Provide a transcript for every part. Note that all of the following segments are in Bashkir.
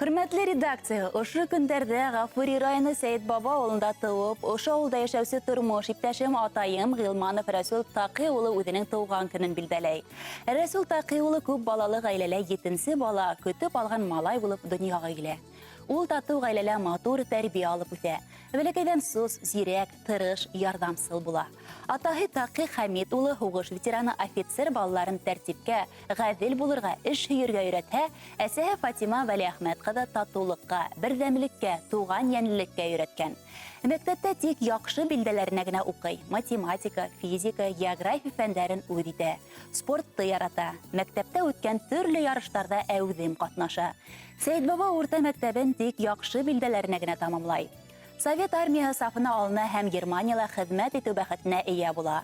Хөрмәтле редакция, ошо көндәрҙә Ғафури районы Сәйетбаба ауылында тыуып, ошо ауылда йәшәүсе тормош иптәшем атайым Ғилманов Рәсүл Таҡи улы үҙенең тыуған көнөн билдәләй. Рәсүл Таҡи улы күп балалы ғаиләлә етенсе бала, көтөп алған малай булып донъяға килә. Ул татыу ғаиләлә матур тәрбиә алып үҫә. Бәләкәйҙән сос, зирәк, тырыш, ярҙамсыл була. Атаһы Таҡи Хәмит улы һуғыш ветераны офицер балаларын тәртипкә, ғәҙел булырға, эш һөйөргә өйрәтһә, әсәһе Фатима Вәлиәхмәт ҡыҙы татыулыҡҡа, берҙәмлеккә, туған йәнлелеккә өйрәткән. Мәктәптә тик яҡшы билдәләренә генә уҡый, математика, физика, география фәндәрен үҙ итә. Спортты ярата. Мәктәптә үткән төрлө ярыштарҙа әүҙем ҡатнаша. Сәйетбаба урта мәктәбен тик яҡшы билдәләренә генә тамамлай. Совет армияһы сафына алына һәм Германияла хеҙмәт итеү бәхетенә эйә була.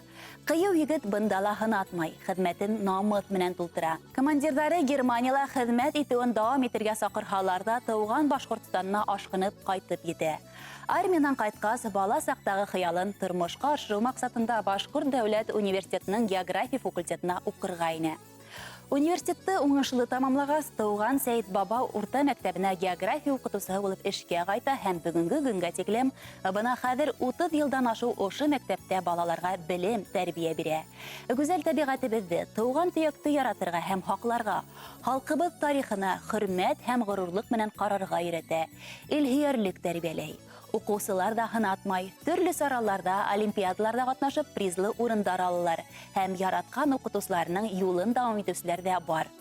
Ҡыйыу егет бында ла һынатмай, хеҙмәтен намыҫ менән тултыра. Командирҙары Германияла хеҙмәт итеүен дауам итергә саҡырһалар ҙа, тыуған Башҡортостанына ашҡынып ҡайтып етә. Армиянан ҡайтҡас, бала саҡтағы хыялын тормошҡа ашырыу маҡсатында Башҡорт дәүләт университетының география факультетына уҡырға инә. Университетты уңышлы тамамлағас, тыуған Сәйетбаба урта мәктәбенә география уҡытыусыһы булып эшкә ҡайта һәм бөгөнгө көнгә тиклем бына хәҙер 30 йылдан ашыу ошо мәктәптә балаларға белем, тәрбиә бирә. Гүзәл тәбиғәтебеҙҙе, тыуған төйәкте яратырға һәм һаҡларға, халҡыбыҙ тарихына хөрмәт һәм ғорурлыҡ менән ҡарарға өйрәтә, илһөйәрлек тәрбиәләй. Уҡыусылар ҙа һынатмай, төрлө сараларҙа, олимпиадаларҙа ҡатнашып призлы урындар алалар һәм яратҡан уҡытыусыларының юлын дауам итеүселәр ҙә бар.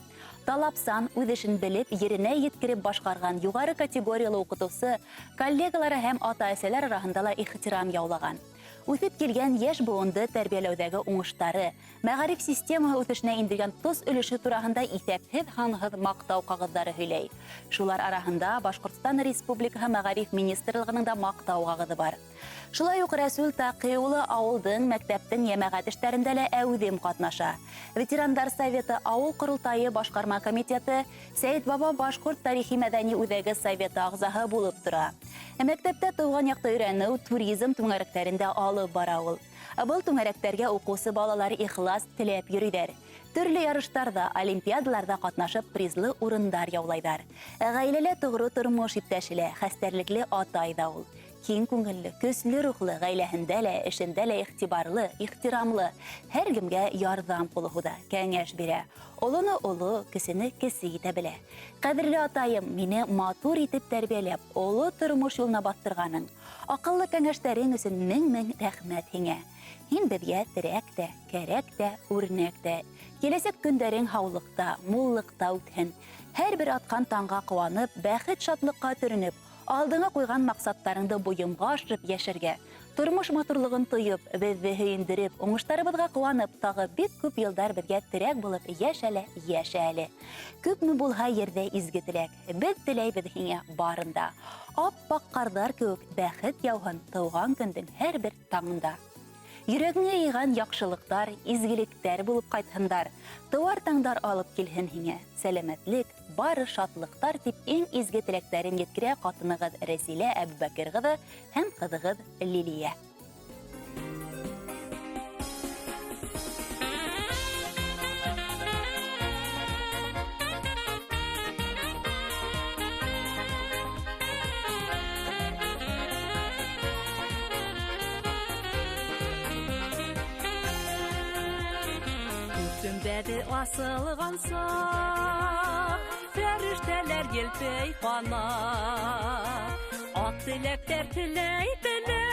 Талапсан, үҙ эшен белеп, еренә еткереп башҡарған юғары категориялы уҡытыусы коллегалары һәм ата-әсәләр араһында ла ихтирам яулаған. Үҫеп килгән йәш быуынды тәрбиәләүҙәге уңыштары, мәғариф системаһы үҫешенә индергән тос өлөшө тураһында иҫәпһеҙ-һанһыҙ маҡтау ҡағыҙҙары һөйләй. Шулар араһында Башҡортостан Республикаһы Мәғариф министрлығының да маҡтау ҡағыҙы бар. Шулай уҡ Рәсүл Таҡи улы ауылдың, мәктәптең йәмәғәт эштәрендә лә әүҙем ҡатнаша. Ветерандар советы, ауыл ҡоролтайы башҡарма комитеты, Сәйетбаба башҡорт тарихи-мәҙәни үҙәге советы ағзаһы булып тора. Мәктәптә тыуған яҡты өйрәнеү, туризм түңәрәктәрен дә алып бара ул. Был түңәрәктәргә уҡыусы балалар ихлас теләп йөрөйҙәр. Төрлө ярыштарҙа, олимпиадаларҙа ҡатнашып призлы урындар яулайҙар. Ғаиләлә тоғро тормош иптәше лә, хәстәрлекле атай ҙа ул. Киң күңелле, көслө рухлы, ғаиләһендә лә, эшендә лә иғтибарлы, ихтирамлы, һәр кемгә ярҙам ҡулы һуҙа, кәңәш бирә. Олоно оло, кесене кесе итә белә. Ҡәҙерле атайым, мине матур итеп тәрбиәләп, оло тормош юлына баҫтырғаның, аҡыллы кәңәштәрең өсөн мең-мең рәхмәт һиңә. Һин беҙгә терәк тә, кәрәк тә, үрнәк тә. Киләсәк көндәрең һаулыҡта, муллыҡта үтһен. Һәр бер атҡан таңға ҡыуанып, бәхет-шатлыҡҡа төрөнөп, алдыңа ҡуйған маҡсаттарыңды бойомға ашырып йәшәргә, тормош матурлығын тойоп, беҙҙе һөйөндөрөп, уңыштарыбыҙға ҡыуанып, тағы бик күп йылдар беҙгә терәк булып йәшә лә йәшә әле. Күпме булһа ерҙә изге теләк, беҙ теләйбеҙ һиңә барын да. Ап-аҡ ҡарҙар кеүек бәхет яуһын тыуған көндөң һәр бер таңында. Йөрәгеңә йыйған яҡшылыҡтар, изгелектәр булып ҡайтһындар. Тыуар таңдар алып килһен һиңә сәләмәтлек, бары шатлыҡтар тип иң изге теләктәрен еткерә ҡатынығыҙ Рәзилә Әбүбәкер ҡыҙы һәм ҡыҙығыҙ Лилиә. Гөмбәҙе асылған саҡ, фәрештәләр елпей ҡанат. Аҡ теләктәр теләй-теләй,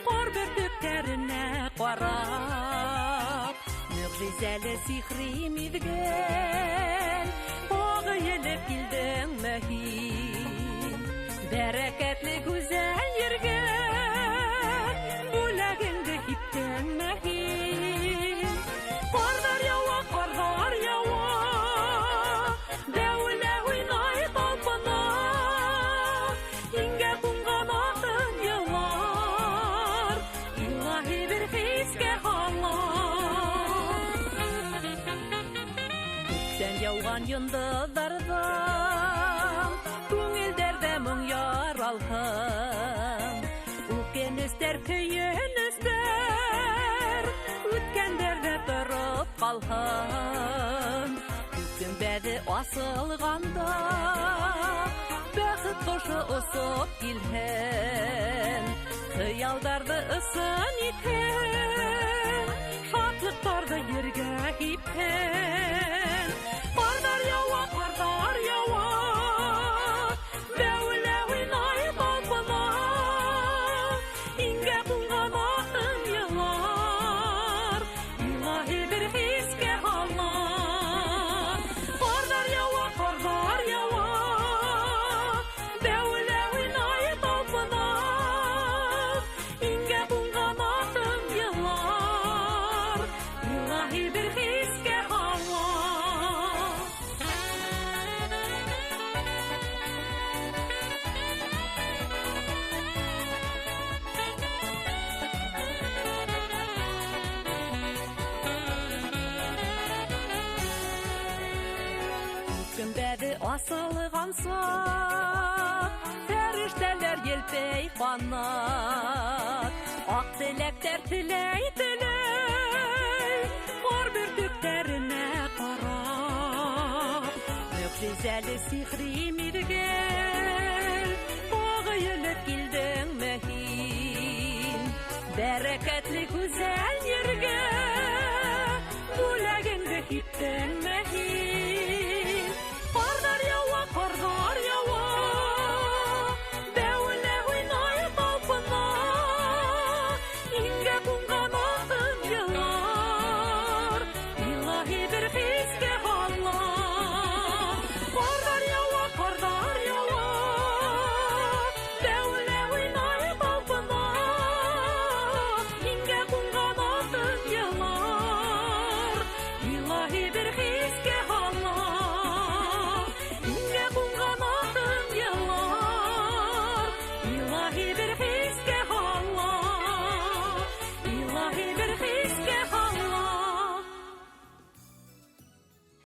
ҡар бөртөктәренә ҡарап. Мөғжизәле сихри миҙгел, тағы елеп килдеңме һин? Бәрәкәтле гүзәл ергә бүләгеңде һиптеңме һин? Ҡарҙар яуа, ҡарҙар яуа, дәүлә уйнай талпына. Иңгә ҡунған алтын йыллар, илаһи бер хискә һала. Күктән яуған йондоҙҙарҙан күңелдәрҙә моң яралһын. Үкенестәр, көйөнөстәр үткәндәрҙә тороп ҡалһын. Күк гөмбәҙе асылғанда Осоп килһен, хыялдарҙы ысын итһен, шатлыҡтарҙы ергә һипһен. Ҡарҙар яуа, ҡарҙар яуа, бәүелә уйнай талпына, иңгә ҡунған аҡын йылар, илаһи бер хискә һала. Ҡарҙар яуа, ҡарҙар яуа, бәүелә уйнай талпына, иңгә ҡунған аҡын йылар, илаһи бер хискә һала. Көмбәҙе асылғанса, фәрештәләр елпәй ҡанат, аҡ теләктәр теләй теләй, ҡар бөртөктәренә ҡарап, мөғжизәле сихри миҙгел, тағы елеп килдеңме һин, бәрәкәтле гүзәл